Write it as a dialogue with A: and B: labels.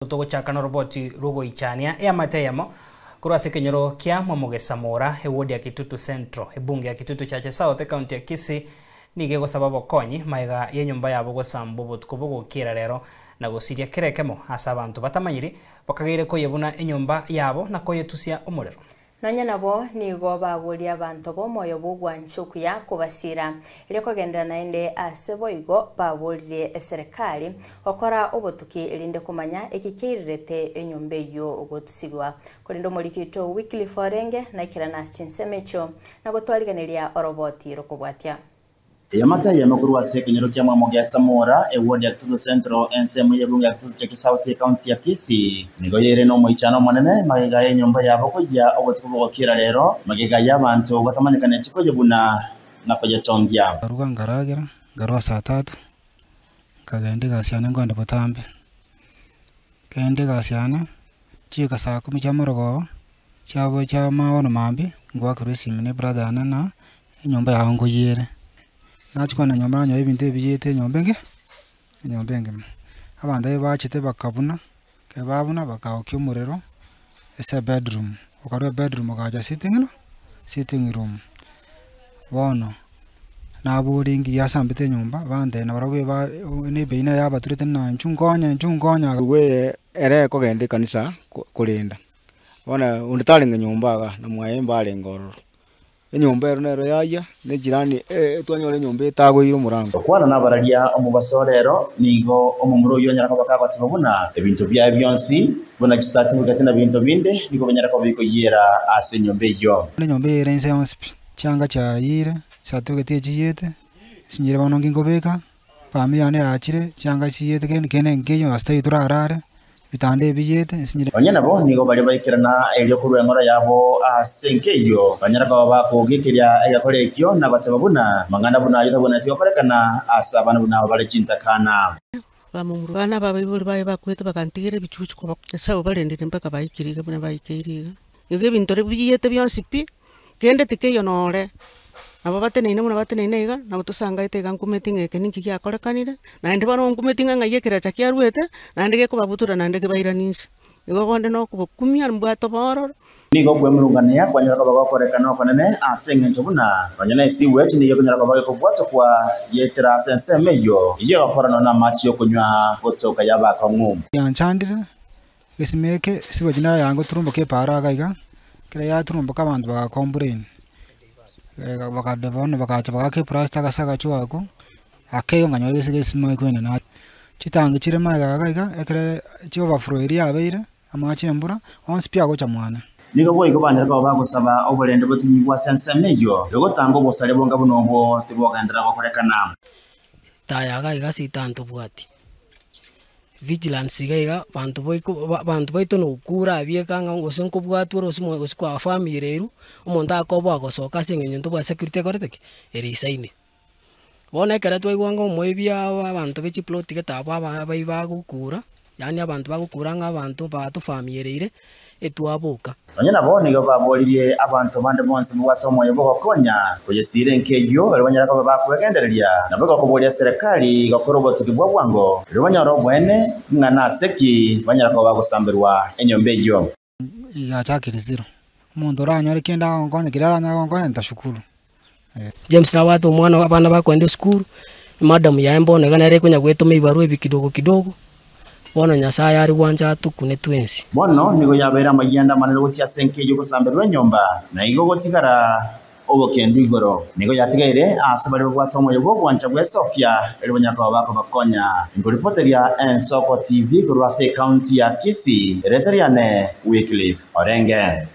A: Togochaka noroboti rw'ogoichania eamate eyemo korwa ase ekenyoro kia Mwamogesamora, eward ya Kitutu Central, ebunge ya Kitutu Chache South, ecounty ya Kisii nigo egosaba obokonyi magega y'enyomba yabo gosambwa obotuko bogokiera rero na gosiria kera ekemo ase abanto batamanyiri bakageire koyebuna enyomba yabo na koyetusia omorero.
B: Nonya nabo nigo baboria abanto b'omoyo bw'ogwancha okuya kobasiira, erio kogenderera naende ase boigo baboririe eserekari gokora obotuki erinde komanya eki keirerete enyomba eyio gotusigwa. Korende omoriki oito Wycliffe orenge naikerana ase chinsemo echio na gotwarigeneria oroboti rokobwatia.
C: Eamate eyemo korwa ase ekenyoro kia Mwamogesa Mora, eward ya Kitutu Central, ensemo y'ebunge ya Kitutu Chache South, ecounty ya Kisii, nigo yaire nomoichano omonene magega y'enyomba yabo koyia obotuko bogokiera rero, magega y'abanto batamanyekaneti koyebuna na koyetongia.
D: Nkaruga nkaragera, nkarua saa tatu, nkagenda egasi yane nkoenda botambe. Nkagenda egasi yane, chiika saa kumi chia marogoba, chiabo chia mabono mambia, ngoakerwa esimi na ebrother yane ng'a enyomba yago nkoyiere. Nachia kogenda nyomba nanyora ebinto ebiyete enyomba enge, enyomba engima. Abanto aye bachete bakabuna, ekero babuna bakaokia omorero, ase ebedroom, okarwa ebedroom ogacha sitting room, sitting room. Bono, naboria ngiya asambete enyomba, bantebia nabarabwo eba na ebei naye yabaturete ng'a inchuo nkonye inchuo nkonye.
E: Igwe ere ekogenda ekanisa korenda, bono onde tarenge nyomba igaa, na mwaye mbarenge ororo. Enyomba ero nero yayia, na ejirani twanyora enyomba etagoire omorango.
C: Gokwana nabararia omobaso rero, nigo omomura oyio onyara koba kagoteba buna ebinto biaye bionsi, buna chisatifiketi na binto binde, nigo binyare koba bikoyiera ase enyomba eyio.
D: Enyomba eye ere inse yonsi pi, chianga chiayire, chisatifiketi echiiyete, sinyire bono nki nkobeka, Famiri yane yachire, chianga chiiyete kende kende nkeiyo ase taiyo torarare, ebitanda ebiyete, nsinyire.
C: Onye nabo, nigo baria baikerana erio korwa eng'ora yabo ase enka eyio, banyare koba bakogekeria egekora ekio na goteba buna amang'ana buna ayio tabwenereti gokorekana ase abana buna aba bare chintakana.
F: Bamomura abana aba abaibori baye bakwete bakantigera ebichuchu koba Nyasae obarendire mpaka baikire iga buna baikeire iga. Igo ebinto biyete bionsi pi, kende tikeiyo nore, nabo bateneine buna bateneine iga, nabo tosangaete iga nkumeti ng'a eke ninki giakorekanire, naende bono nkumeti ng'a ng'ai ekerecha kiaruete, naende gekobabutora naende kebairanie inse. Igo bonde na okobokumia mbwate oboororo.
C: Nigo okwemurungania kwanyara koba gokorekana okonene ase engencho buna nonya ne sewage nigo ekonyara koba gekobwatokwa gietera ase ensemo eyio, eyio egokora nonya namache y'okonywa gotoka yaba akong'u.
D: Yanchandire, Egesima eke sewage nero yangoturumboka epaara iga iga, ekero yaturumboka abanto baga complain, bakade bono bagacha bagaaka eplasta ase agachwe akwo, ake igo nkanyora ase egesima ekwenena. Chitangi chire magega iga iga, ekere chi overflow eria yabeire, amache embura, onsi pi agocha mwane.
C: Nigo boigo banyare koba bagosaba oborende botinyigwe ase ensemo eyio, erio gotanga obosaria bonga buna obwo tibogenderera gokorekana.
G: Taya iga iga ase etantobwati. Vigilance iga iga, banto baiko banto baito na okura abieka ng'a gose nkobwatwa ore gose gose kwa family erwa, omonto akoboa gosoka ase eng'encho ntobwate security ekorete ki? Ere isaine. Bono ekero twaigwa ng'a omoibi aba abanto be chiploti gete abwo aba abai bagokura, yaani abanto bagokura ng'a abanto batofamiereire, etwaboka.
C: Nonya nabo nigo baboririe abanto bande bonsi babwate omoyo bw'ogokonya koyesiira enka eyio, erio banyare koba bakwegendereria. Naboigo koboria serikali gokora obotuki bwa bwango, erio banyore oboene ng'a nase ki banyare koba bagosamberwa enyomba eyio.
D: Yachakire zero, omonto oranyore kende agonkonye keria aranyare gonkonya nitashukuru.
G: James nabwate omwana abana bakoenda esukuru, emadam yaye mbono iga nere ekonya goetoma ebibarua ebi kidogo kidogo, bono Nyasaye are gwancha atokune twensi.
C: Bono nigo yabeire amayianda amanene gochia ase enka eyio gosamberwa enyomba, na igo gotigara obokendu igoro. Nigo yatigaire aase baria babwate omoyo bw'ogwancha gwesokia, erio banyare koba bakobakonya. Nkoripoteria Ensoko TV korwa ase ecounty ya Kisii, erieta riane Wycliffe Orenge.